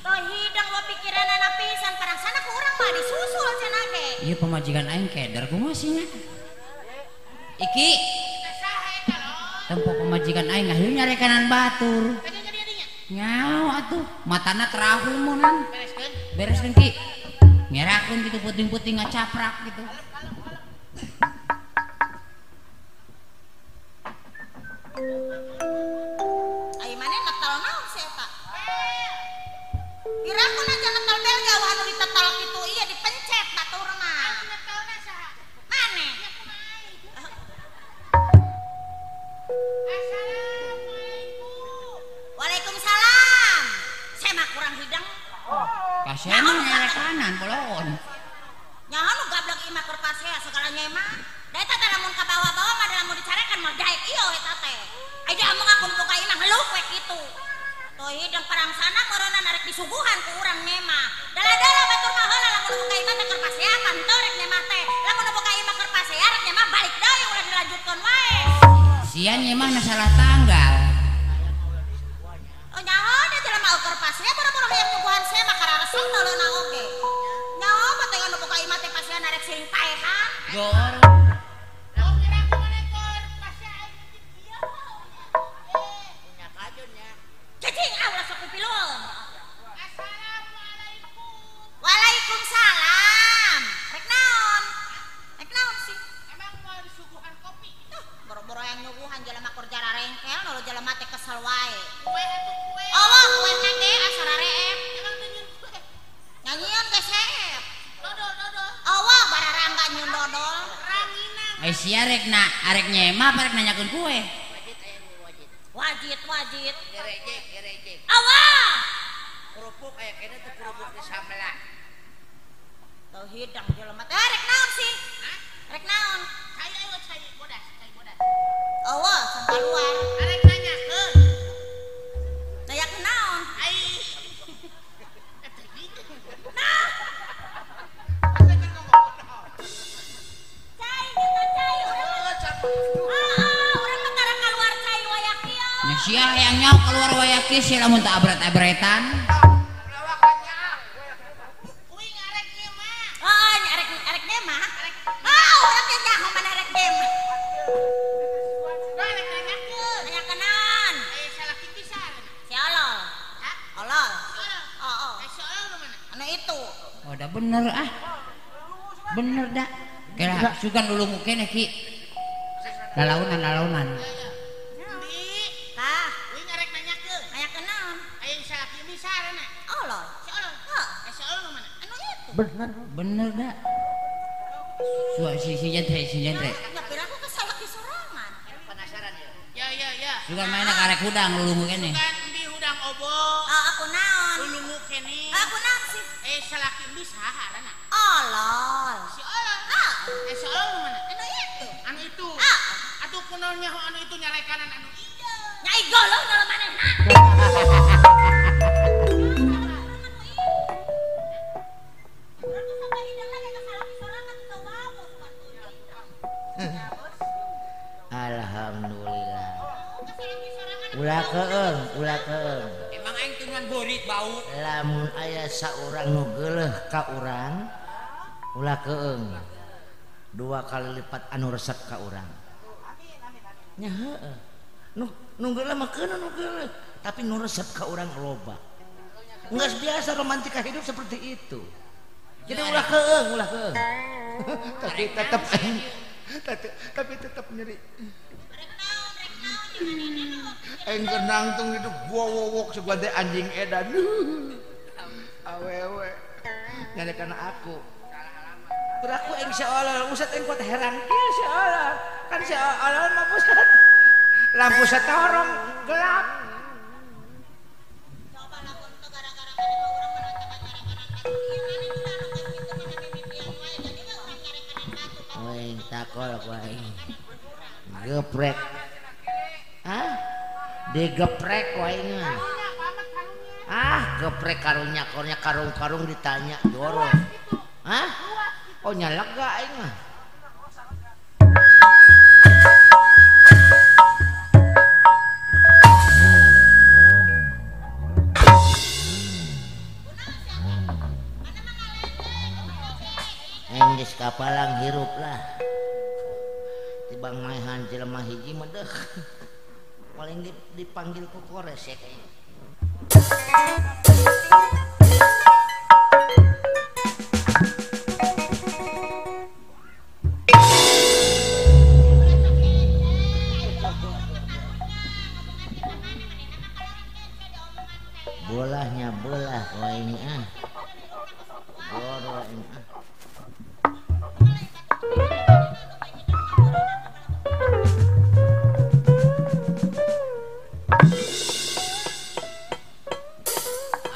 Toh hidang lo pikiranana pisan parangsana ku urang mah disusul cenah ge. Ieu pamajikan aing keder kumaha sih nya? Iki tempo pamajikan aing hayu nyarekanan batur. Nyaho atuh matana terahu munan. Bereskeun ki. Ngerakeun kitu puting-puting ngacaprak gitu. Ai maneh netel naon si eta? Iraku na netel bel gawe anu ditetel kitu ieu dipencet batur mah. Anu netelna saha? Maneh. Assalamualaikum. Waalaikumsalam. Saya mah kurang hidang. Kasih mah nyarekanan bolon. Nyaho nu gablek imah keur pasea segala nyema. Da eta teh lamun ka bawa-bawa mah lamun dicarekan mah daek ieu eta teh. Ai da amung aku nu boga imah ngeluh we kitu. Tuh hidang parangsana corona narek disuguhan ku urang nyema. Dala-dala batur mah heula lamun boga imah teh keur pasea pantau rek nyema teh. Lamun boga imah keur pasea rek nyema balik deui ulah dilanjutkeun wae. Sia nyemah na salah tanggal. Oh nyaho da jelema keur pasea boro-boro hayang nyuguhan sia mah kararesep tolona oge. Nyaho mah teh anu boga imah teh pasea narek siring paehan. Gor. Cacing ah ulah sok pipilueun. Assalamualaikum. Waalaikumsalam. Rek naon? Rek naon sih? Emang mau disuguhan kopi? Tuh, boro-boro yang nyuguhan jelema keur jararengkel, nu jelema teh kesel wae. Kue atuh kue. Allah kue na ge asa rareep. Emang teu nyieun kue? Nyanyian ge seep. Dodol dodol. Allah bararangga nyieun dodol. Ranginang. Eh sia rek na arek nyema apa rek nanyakeun kue? Wajit wajit. Gerejek gerejek. Allah. Kerupuk aya kene teh kerupuk di sambelan. Teu hidang jelema teh rek naon sih? Hah? Rek naon? Cai ayo cai bodas, cai bodas. Allah sampai keluar. Arek nanyakeun. Nanyakeun naon? Ai. Nah. Cai gitu cai urang. Urang mah tara kaluar cai waya kieu. Nya sia hayang nyaho keluar waya kieu sia lamun teu abret-abretan. Kuing arek nyemah. Oh, nya arek arek nyemah. Ah, urang teh nyaho mana arek nyemah. Nah, arek nanyakeun. Nanyakeun naon? Aya salaki pisan. Si Olol. Hah? Olol. Si Olol. Oh, oh. Eh, si Olol nu mana? Anu itu. Oh, da bener. Bener ah. Bener dah. Kira sugan lulungu keneh Ki. Lalaunan-lalaunan. Endi? Tah, uing arek nanyakeun. Nanyakeun naon? Aya salaki bisa arana. Olol. Si olol. Heeh. Si olol nu mana? Anu itu. Bener. Bener dah. Su si si jentre, si jentre. Ya piraku ke salaki sorangan. Penasaran ya? Ya ya ya. Sugan mainna karek hudang lulungu keneh. Sugan endi hudang obo. Oh, aku naon? Lulungu keneh. Aku naon sih? Salaki endi saha arana? Olol. Si olol. Heeh. Si olol nu mana? Anu itu. Anu itu. Heeh. Atuh kunaon nyaho anu itu nyarekanan anu ieu. Nyai golong dalam manehna. Alhamdulillah. Ulah keung, ulah keung. Emang aing tungan borit bau. Lamun aya saurang nu geuleuh ka urang, ulah keung. Dua kali lipat anu resep ka urang. Nya heueuh. Nu geuleuh mah keun nu geuleuh, tapi nu resep ka urang loba. Geus biasa romantika hidup seperti itu. Jadi ulah keung, ulah keung. Tapi tetep tapi tetep nyeri. Aing kenangtung itu gua wowok sebuah teh anjing edan. Awewe nyarekan aku. Beraku aing seolah usat aing kuat heran kieu seolah. Kan seolah mah pusat. Lampu setorong gelap. Coba lamun teu gara-gara maneh mah urang mah nyarekan batu. Ieu maneh udah anu geus kitu mah mimitian wae jadi we urang nyarekanan batu. Aing takol ku aing. Geprek. Hah? Digeprek ku aing. Ah, geprek karunya karunya karung-karung ditanya joro. Hah? Oh nyalega aing mah. Aing geus kapalang hirup lah. Tibang maehan jelema hiji mah deuh. Paling dipanggil ku kores ya kayaknya. Bolahnya bolah kau ini ah. Goro ini ah.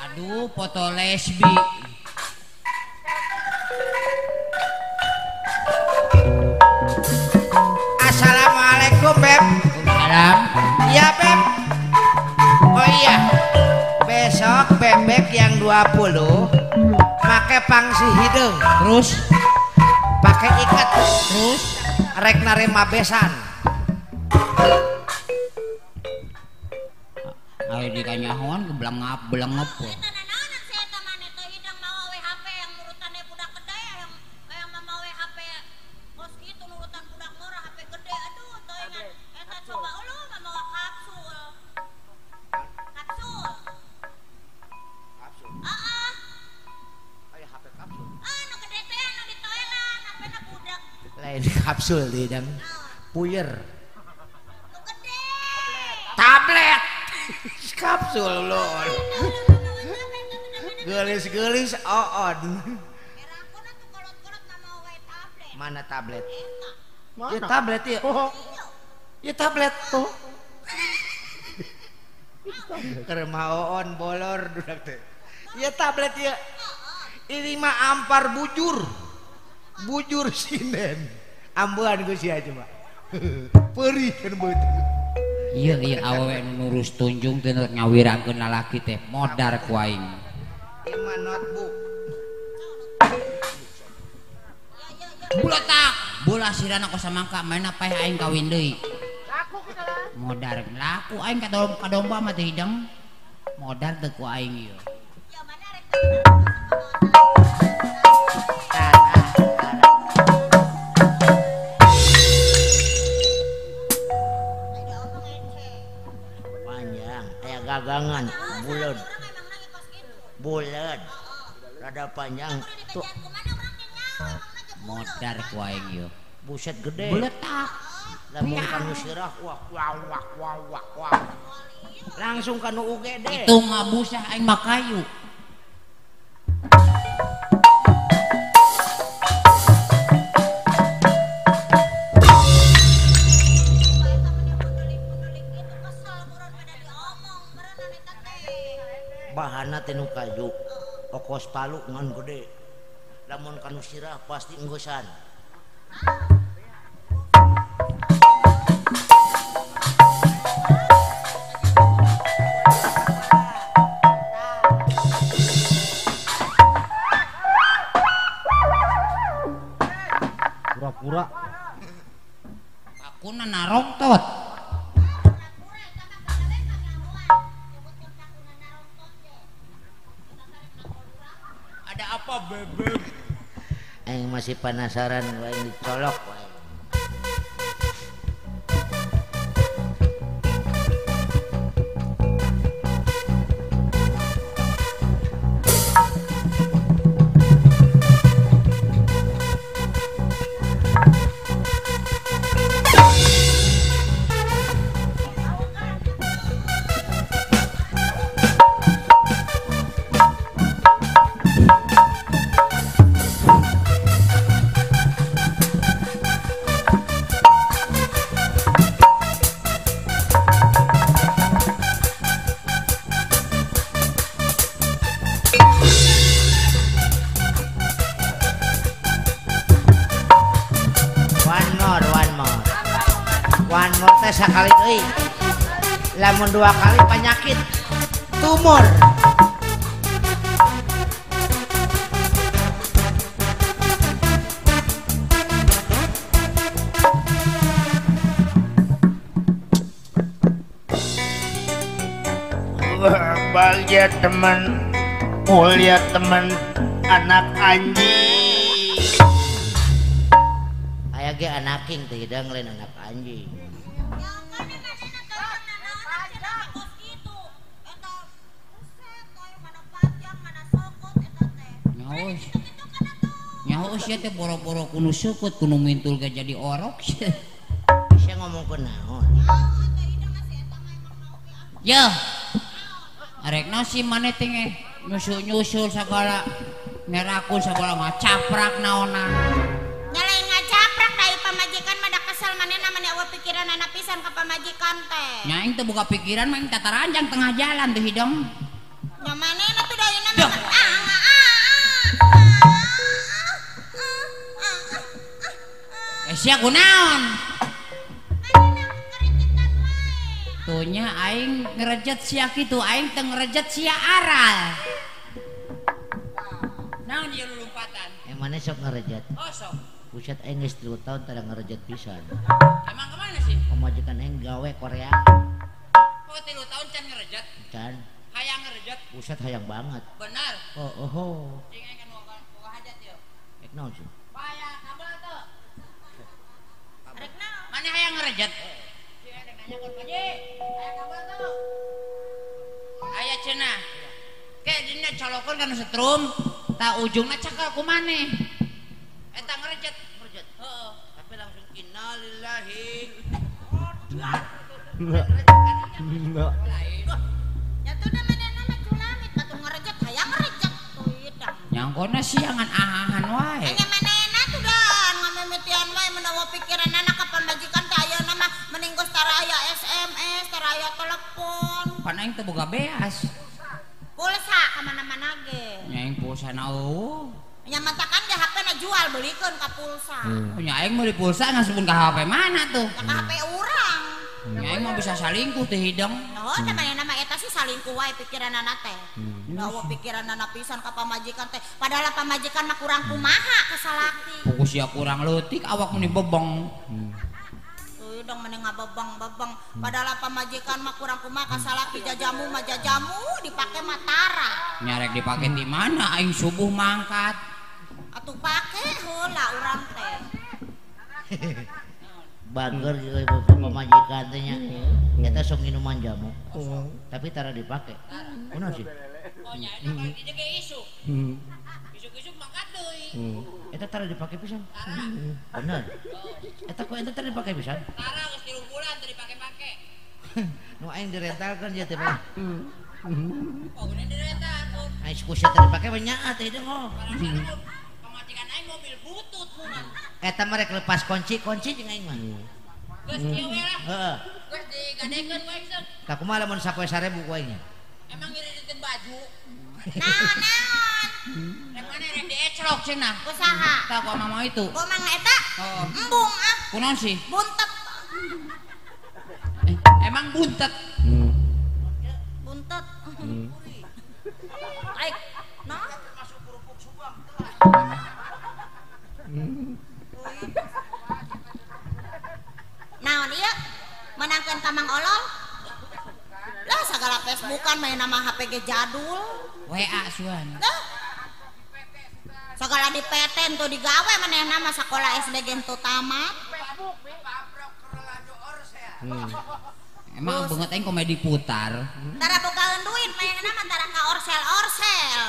Aduh, foto lesbi. Assalamualaikum, Beb. Waalaikumsalam. Iya, Beb. Oh iya. Besok bebek yang 20 pakai pangsi hidung. Terus pakai ikat. Terus rek narema besan. Ayo dikanyahoan geblengap belengep. Eta nanaonan si eta maneh teh hidang mawa WHP yang nurutannya budak gede yang mamawa HP kos kitu nurutan budak murah HP gede aduh teuingan eta coba uluh mamawa kapsul. Kapsul. Kapsul. Heeh. Aya HP kapsul. Ah nu gede teh anu di toilet HP-na budak. Lain kapsul di hidang. Puyer. Nu gede. Tablet. Kapsul lor. Gelis-gelis oon. Mana tablet? Mana? Ya tablet ya. Oh. Ya tablet. Oh. Keur mah oon bolor dudak teh. Ya tablet ya. Ini mah ampar bujur. Bujur sinden. Ambuan ku sia coba. Perih kan beuteung. Iya iya awewe nu nurus tunjung teh ngawirangkeun lalaki teh modar ku aing. Ieu mah notebook. Buletak, bola sirana kosamangka maena paeh aing kawin deui. Laku kita. Modar laku aing ka domba mah teh hidang. Modar teu ku aing ieu. Ya mana rek panjang aya gagangan buleud. Buleud. Rada panjang. Tuh. Modar ku aing ieu. Buset gede. Beletak. Lamun kanu sirah wah wah wah wah wah wah. Langsung kanu UGD. Itu mah busah aing mah kayu. Bahana teh nu kayu. Okos palu ngan gede. Lamun kanu sirah pasti enggosan. Pura-pura. Aku narongtot. Ada apa bebek? Aing masih penasaran aing dicolok wae. Sekali deui lamun dua kali penyakit tumor. Bahagia teman, mulia teman, anak anjing. Aya ge anaking teh hidang lain anak anjing. Nyaho sia teh boro-boro kuno seukeut kuno mintul ge jadi orok sia. Sia ngomong kunaon? Yeuh. Arek naon si maneh teh nyusul-nyusul sagala ngerakun sagala ngacaprak naonan. Nya lain ngacaprak da ieu pamajikan mah da kesel manehna mah eueuh pikiranana pisan ka pamajikan teh. Nya aing teh boga pikiran mah aing tataranjang tengah jalan teh hidung. Nya manehna tuh da ayeuna mah sia kunaon? Tuh nya aing ngerejet sia kitu, aing teu ngerejet sia aral. Naon ieu lulumpatan? Emangnya sok ngerejet? Oh sok. Buset aing geus 3 tahun tara ngerejet pisan. Emang kemana sih? Pamajikan aing gawe Korea. Oh 3 tahun can ngerejet? Can. Hayang ngerejet? Buset hayang banget. Benar. Oh oh. Oh. Cing aing kan boga hajat ieu. Ek naon sih? Paya kabel teu. Mana hayang ngerejet? Aya cenah. Ke dina colokeun kana setrum, ta ujungna cakal ku maneh. Eta ngerejet, ngerejet. Heeh. Tapi langsung innalillahi. Enggak. Ya tuh da manehna mah culamit batur ngerejet hayang ngerejet tuh hidang. Nyangkona siangan ahahan wae. Nya manehna tuh dan ngamimitian wae menawa pikiranana ka pamajikan teh ayeuna mah mending geus tara aya SMS, tara aya telepon. Pan aing teu boga beas. Pulsa ka mana-mana ge. Nya aing pulsana eueuh. Nya mantakan ge HP-na jual beulikeun ka pulsa. Nya aing meuli pulsa ngasupkeun ka HP mana tuh? Ya ka HP urang. Nya aing mah bisa salingkuh teh hidung. Oh, da manehna mah eta sih salingkuh wae pikiranana teh. Dawa pikiranana pisan ka pamajikan teh. Padahal pamajikan mah kurang kumaha ka salaki. Fokus sia kurang leutik awak meni bebeng. Tuh dong meni ngabebeng-bebeng. Padahal pamajikan mah kurang kumaha ka salaki jajamu mah jajamu dipake mah tara. Nyarek dipake di mana aing subuh mangkat. Atuh pake heula urang teh. Bager ieu pamajikan teh nya. Eta sok minuman jamu. Tapi tara dipake. Kunaon sih? Oh nya eta balik di ge isuk. Isuk-isuk mangkat deui. Eta tara dipake pisan. Bener. Eta ku eta tara dipake pisan. Tara geus 3 bulan teu dipake-pake. Nu aing direntalkeun ieu teh mah. Oh, geuning dirental. Aing ku sia teh dipake mah nyaah teh hidung oh. Pamajikan aing mobil butut mun. Eta mah rek lepas kunci-kunci jeung aing mah. Geus kieu we lah. Heeh. Geus digadekeun ku aing seun. Tah kumaha lamun sapoe 1000 ku aing nya? Emang ngiridikeun baju. Naon-naon? Rek mana rek diecrok cenah. Ku saha? Tah ku mama itu. Ku mang eta? Heeh. Embung ah. Kunaon sih? Buntet. Emang buntet. Buntet. Aik, nah? Termasuk kerupuk Subang telah. Naon ieu? Menangkeun ka Mang Olol? Lah sagala Facebookan main nama HP ge jadul. WA suan. Lah. Sagala di PT henteu digawe manehna mah sakola SD ge henteu tamat. Facebook pabrok orsel. Emang banget aing komedi putar. Tara bogaeun duit manehna mah tara ka orsel-orsel.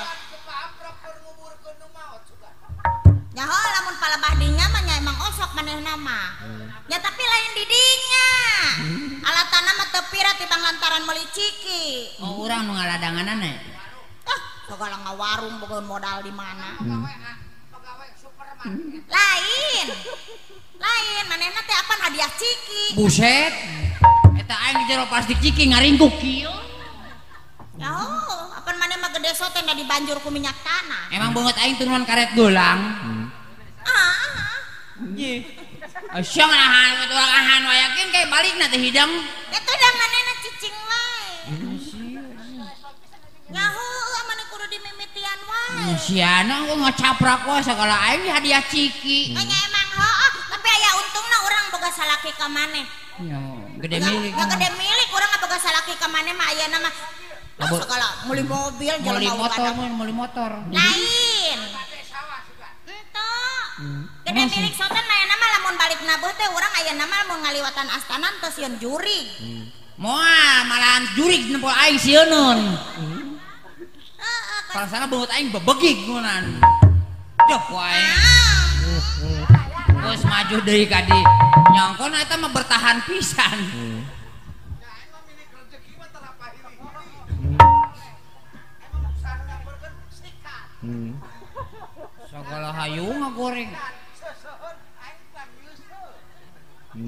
Nyaho lamun palebah dinya mah nya emang osok manehna mah. Ya tapi lain di dinya. Alatana mah teu pira tibang lantaran meuli ciki. Oh urang nu ngaladanganna. Ah, sagala ngawarung bogaeun modal di mana. Pegawai supermarket. Lain. Lain manehna teh apan hadiah ciki. Buset. Eta aing di jero plastik ciki ngaringkuk kieu. Nyaho, apan maneh mah gede sote da dibanjur ku minyak tanah. Emang banget aing turunan karet gelang. Ah. Ye. Asyong ahan urang ahan wae yakin kayak balikna teh hidang. Eta da manehna cicing wae. Nyaho, maneh kudu dimimitian wae. Siana gua ngacaprak wae sagala aing hadiah ciki. Nya emang heuh, tapi aya untungna urang boga salaki ka maneh. Ya, gede milik. Enggak gede milik urang boga salaki ka maneh mah ayeuna mah. Segala meuli mobil meuli motor, meuli motor. Lain. Henteu. Gede milik soten ayeuna mah lamun balik nabuh teh urang ayeuna mah mun ngaliwatan astana teu sieun jurig. Moal malahan jurig nempo aing sieuneun. Heeh. Palasana beungeut aing bebegig ngunan. Duh ku aing. Geus maju deui ka di nyongkon eta mah bertahan pisan. Sagala hayu ngagoreng.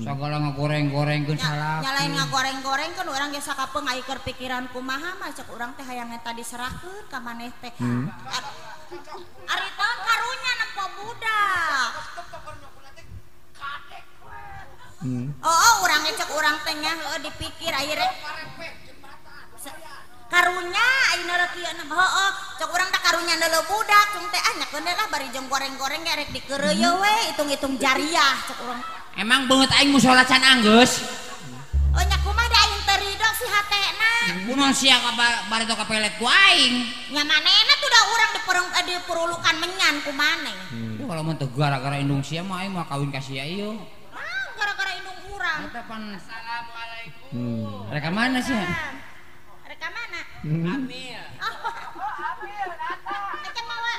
Sagala ngagoreng-gorengkeun salaki. Nyalain ngagoreng-gorengkeun urang ge sakapeung ai keur pikiran kumaha mah cek urang teh hayang eta diserahkeun ka maneh teh. Ari taun karunya nempo budak. Oh, urang ge cek urang teh nya heueuh dipikir ai rek karunya ayeuna rek kieu heueuh cek urang teh karunya neuleuh budak cung teh ah nyakeun lah bari jeung goreng-goreng ge rek dikeureuyeun we hitung-hitung jariah cek urang. Emang beungeut aing musala can anggeus. Oh nya kumaha da aing teu rido si hatena. Kunaon sia ka bari ka pelet ku aing. Nya manehna tuh da urang dipurulukan menyan ku maneh. Kalau mun teu gara-gara indung sia mah aing mah kawin ka sia ieu. Ah gara-gara indung urang. Eta pan Assalamualaikum. Rek ka mana sia? Rek ka mana? Amil. Amil datang. Eta mawa.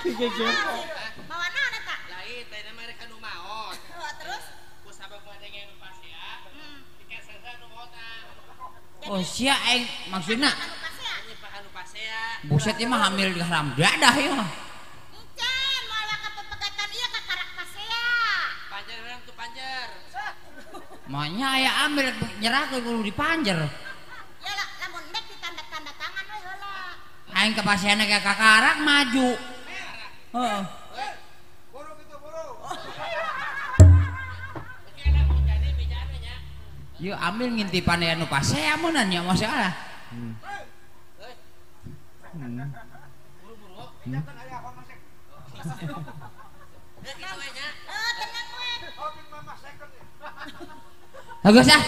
Mawa naon eta? Lain teh mah rek nu maot. Terus ku sabab ngadenge nu pasea. Tiket sesa nu maot. Oh sia aing maksudna anu pasea. Buset ieu mah hamil di haram dadah ieu mah. Encan moal ka pepegatan ieu ka karak pasea. Panjer urang tuh panjer. Maknya aya ambil nyerahkeun kudu dipanjer. Ya lah lamun ndek ditanda-tanda tangan we heula. Aing ka paseana ka kakarak maju. Heeh. Buru gitu buru. Yuk ambil ngintipan anu pasea meunan nya masalah. Buru-buru. Tenang we. Bagus ah.